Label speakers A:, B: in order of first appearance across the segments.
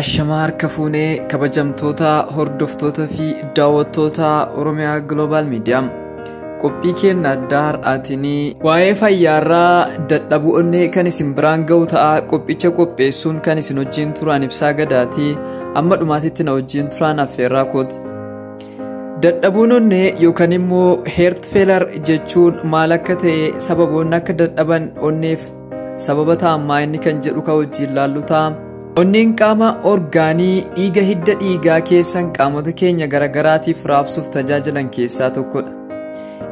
A: Ashamaa harka fuunee kabajamtoota hordoftoota fi daawwattoota Oromiyaa Global Media qophii keenya addaa har'aatiin waa'ee fayyaarraa dadhabuu onnee kan isin biraan ga'u ta'a. Qophicha qopheessuun kan isin wajjin turan Ibsaa Gadaatii amma dhumaatitti na wajjin turan affeerraa kooti. Dadhabuun onnee yookaan immoo heart failure jechuun maal akka ta'e, sababoonni akka dadhaban onneef sababa ta'an inni kan jedhu kan wajjin laallu ta'a. Onneen qaama orgaanii dhiiga hidda dhiigaa keessan qaamota keenya garagaraatiif raabsuuf tajaajilan keessaa tokkodha.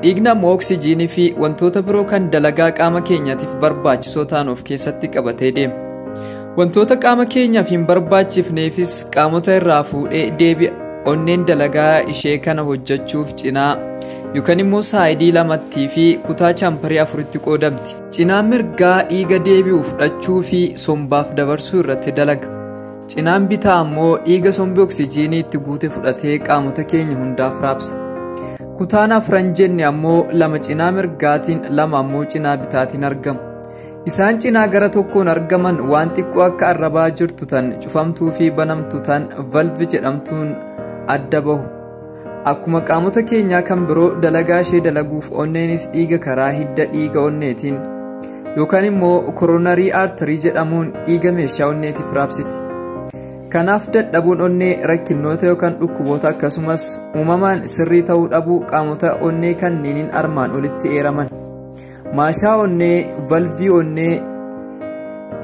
A: Dhiigni ammoo oksijiinii fi wantoota biroo kan dalagaa qaama keenyaatiif barbaachisoo ta'an of keessatti qabatee deema. Wantoota qaama keenyaaf hin barbaachifneefis qaamota irraa fuudhee deebi'a. Onneen dalagaa ishee kana hojjechuuf cinaa yookaan immoo saayidii lamattii fi kutaa champarii afuritti qoodamti. Cinaan mirgaa dhiiga deebi'u fudhachuu fi sombaaf dabarsuu irratti dalaga. Cinaan bitaa ammoo dhiiga sombi oksijiinii itti guute fudhatee qaamota keenya hundaaf raabsa. Kutaan afran jenne ammoo lama cinaa mirgaatiin, lama ammoo cinaa bitaatiin argamu. Isaan cinaa gara tokkoon argaman waan xiqqoo akka arrabaa jirtu tan cufamtuu fi banamtu tan valve jedhamtuun adda bahu. Akkuma qaamota keenyaa kan biroo dalagaa ishee dalaguuf onneenis dhiiga karaa hidda dhiiga onneetiin yookaan immoo coronary artery jedhamuun dhiiga meeshaa onneetiif raabsiti. Kanaaf dadhabuun onnee rakkinnoota yookaan dhukkuboota akkasumas uumamaan sirrii ta'uu dhabuu qaamota onnee kanneeniin armaan olitti eeraman. Maashaa onnee, valvii onnee,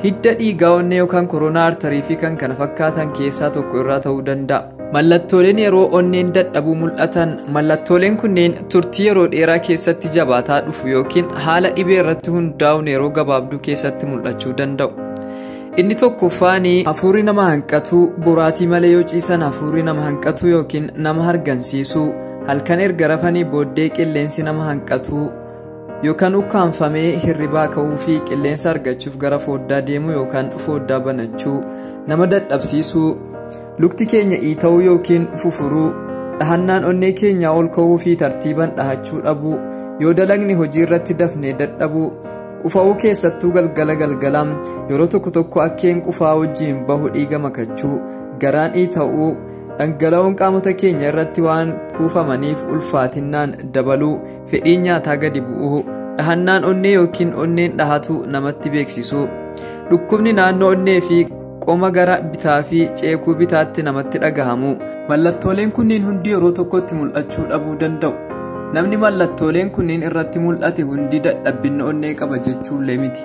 A: hidda dhiigaa onnee yookaan coronary artery fi kan kana fakkaatan keessaa tokko irraa ta'uu danda'a. Mallattooleen yeroo onneen dadhabuu mul'atan, mallattooleen kunneen turtii yeroo dheeraa keessatti jabaataa dhufu yookiin haala dhibee irratti hundaa'uun yeroo gabaabduu keessatti mul'achuu danda'u. Inni tokkoffaan hafuurri nama hanqatu, boraatii malee yoo ciisan hafuurri nama hanqatu yookiin nama hargansiisu, halkan erga rafanii booddee qilleensi nama hanqatu yookaan ukkaanfamee hirribaa ka'uu fi qilleensa argachuuf gara foddaa deemuu yookaan foddaa banachuu, nama dadhabsiisuu, lukti keenya iita'uu yookiin fufuruu, dhahannaan onnee keenyaa ol ka'uu fi tartiiban dhahachuu dhabuu, yoo dalagne hojii irratti dafnee dadhabuu, qufa'uu keessattuu galgala galgalaan yeroo tokko tokko akkeen qufaa wajjin bahu dhiiga makachuu, garaan iita'uu, dhangala'oon qaamota keenya irratti waan kuufamaniif ulfaatinnaan dabaluu, fedhiin nyaataa gadi bu'uu, dhahannaan onnee yookiin onneen dhahatu namatti beeksisuu, dhukkubni naannoo onnee fi qoma gara bitaa fi ceekuu bitaatti namatti dhagahamu. Mallattooleen kunneen hundi yeroo tokkotti mul'achuu dhabuu danda'u. Namni mallattooleen kunneen irratti mul'ate hundi dadhabbina onnee qaba jechuullee miti.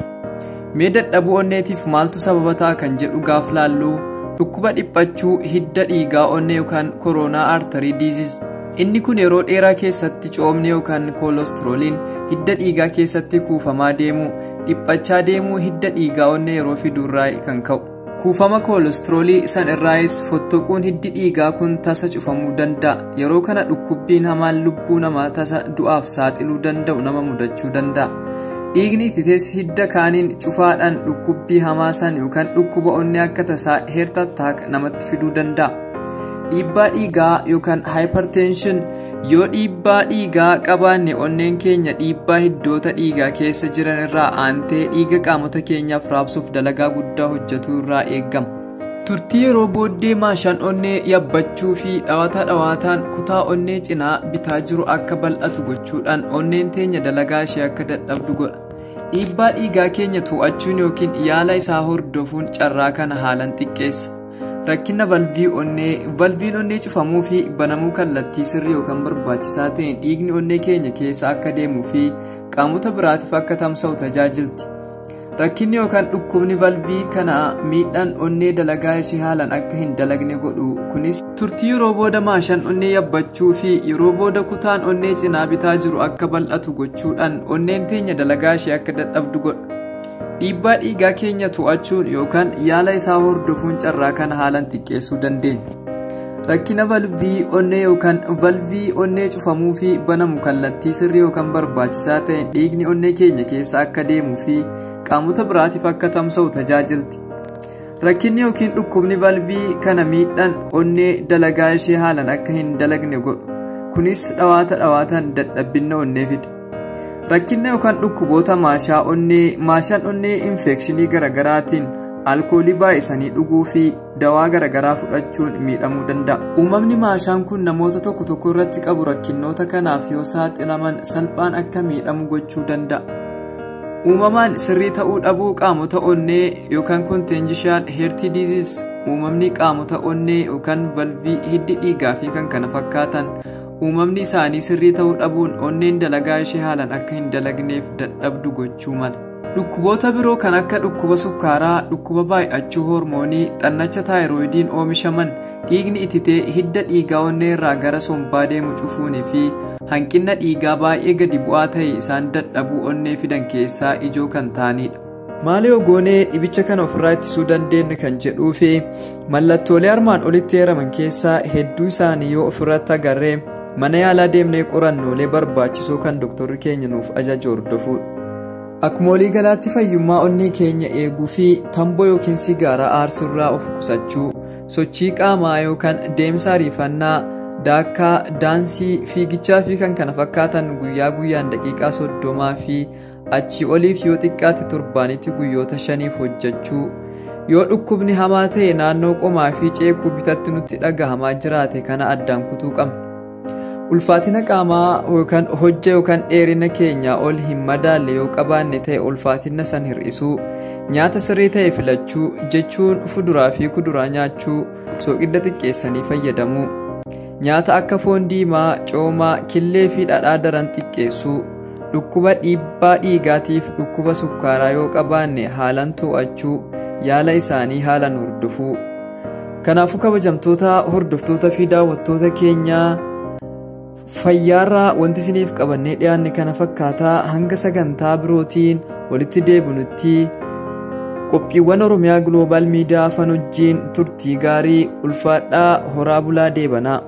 A: Mee dadhabuu onneetiif maaltu sababa ta'a kan jedhu gaaf laallu, dhukkuba dhiphachuu hidda dhiigaa onnee yookaan coronary artery disease. Inni kun yeroo dheeraa keessatti coomni yookaan koolesterooliin hidda dhiigaa keessatti kuufamaa deemuu, dhiphachaa deemuu hidda dhiigaa onnee yeroo fiduurraa kan ka'u. Kuufama koolesteroolii san irraayis fottoquun hiddi dhiigaa kun tasa cufamuu danda'a. Yeroo kana dhukkubbiin hamaan lubbuu namaa tasa du'aaf saaxiluu danda'u nama mudachuu danda'a. Dhiigni ittites hidda kaaniin cufaadhaan dhukkubbii hamaa san yookaan dhukkuba onnee akka tasaa heart attack namatti fiduu danda'a. Dhiibbaa dhiigaa yookaan hypertension, yoo dhiibbaa dhiigaa qabaanne onneen keenya dhiibbaa hiddoota dhiigaa keessa jiran irraa aantee dhiiga qaamota keenyaaf raabsuuf dalagaa guddaa hojjetu irraa eegama. Turtii yeroo booddee maashaan onnee yabbachuu fi dhawata dhawaataan kutaa onnee cinaa bitaa jiru akka bal'atu gochuudhaan onneen teenya dalagaa ishee akka dadhabdu godha. Dhiibbaa dhiigaa keenya to'achuun yookiin yaala isaa hordofuun carraa kana haalan xiqqeessa. Rakkina valvii onnee, valviin onnee cufamuu fi banamuu kallattii sirrii yookaan barbaachisaa ta'een dhiigni onnee keenya keessa akka deemuu fi qaamota biraatiif akka tamsa'u tajaajilti. Rakkinni yookaan dhukkubni valvii kana miidhaan onnee dalagaa ishee haalan akka hin dalagne godhu. Kunis turtii yeroo booda maashaan onnee yabbachuu fi yeroo booda kutaan onnee cinaa bitaa jiru akka bal'atu gochuudhaan onneen teenya dalagaa ishee akka dadhabdu godha. Dhiibbaa dhiigaa keenya to'achuun yookaan yaala isaa hordofuun carraa kana haalan xiqqeessuu dandeenya. Rakkina valvii onnee yookaan valvii onnee cufamuu fi banamu kallattii sirrii yookaan barbaachisaa ta'een dhiigni onnee keenya keessa akka deemuu fi qaamota biraatiif akka tamsa'u tajaajilti. Rakkinni yookiin dhukkubni valvii kana miidhaan onnee dalagaa ishee haalan akka hin dalagne godhu. Kunis dhawaata dhawaataan dadhabbina onnee fida. Rakkina yookaan dhukkuboota maashaa onnee, maashaan onnee infekshinii garagaraatiin, alkoolii baay'isanii dhuguu fi dawaa garaagaraa fudhachuun miidhamuu danda'a. Uumamni maashaan kun namoota tokko tokko irratti qabu rakkinnoota kanaaf yoo saaxilaman salphaan akka miidhamu gochuu danda'a. Uumamaan sirrii ta'uu dhabuu qaamota onnee yookaan congenital heart disease, uumamni qaamota onnee yookaan valvii, hiddi dhiigaa fi kan kana fakkaatan uumamni isaanii sirrii ta'uu dhabuun onneen dalagaa ishee haalaan akka hin dalagneef dadhabdu gochuu mala. Dhukkuboota biroo kan akka dhukkuba sukkaaraa, dhukkuba baay'achuu hormoonii, xannacha taayiroidiin oomishaman, dhiigni ititee hidda dhiigaa onnee irraa gara sombaa deemu cufuunii fi hanqina dhiigaa baay'ee gadi bu'aa ta'e isaan dadhabuu onnee fidan keessaa ijoo kan ta'anidha. Maali yoo goonee dhibicha kana ofirraa ittisuu dandeenya kan jedhuu fi mallattoolee armaan olitti eeraman keessaa hedduu isaanii yoo ofirratti agarree mana yaalaa deemnee qorannoolee barbaachisoo kan doktorri keenya nuuf ajaju hordofuudha. Akkuma walii galaatti fayyummaa onnee keenya eeguu fi tamboo yookiin sigaaraa aarsurraa of qusachuu, sochii qaamaa yookaan deemsa ariifannaa, daakkaa, daansii, fiigichaa fi kan kana fakkaatan guyyaa guyyaan daqiiqaa 30 fi achii oliif yoo xiqqaate torbaanitti guyyoota 5 hojjechuu, yoo dhukkubni hamaa ta'e naannoo qomaa fi ceekuu bitatti nutti dhagahamaa jiraate kana addaan kutuu qabna. Ulfaatina qaamaa yookaan hojja yookaan dheerina keenyaa ol hin madaalle yoo qabaanne ta'e ulfaatina san hir'isuu, nyaata sirrii ta'e filachuu jechuun fuduraa fi kuduraa nyaachuu, soqidda xiqqeessanii fayyadamuu, nyaata akka foon diimaa, coomaa, killee fi dhadhaa daran xiqqeessuu, dhukkuba dhiibbaa dhiigaatiif dhukkuba sukkaaraa yoo qabaanne haalaan to'achuu, yaala isaanii haalaan hordofuu. Kanaafuu kabajamtoota hordoftoota fi daawwattoota keenyaa fayyaarraa wanti isiniif qabannee dhiyaanne kana fakkaataa. Hanga sagantaa birootiin walitti deebinutti qophiiwwan Oromiyaa Global Miidiyaa afaan wajjin turtii gaarii, ulfaadhaa, horaa bulaa, deebanaa.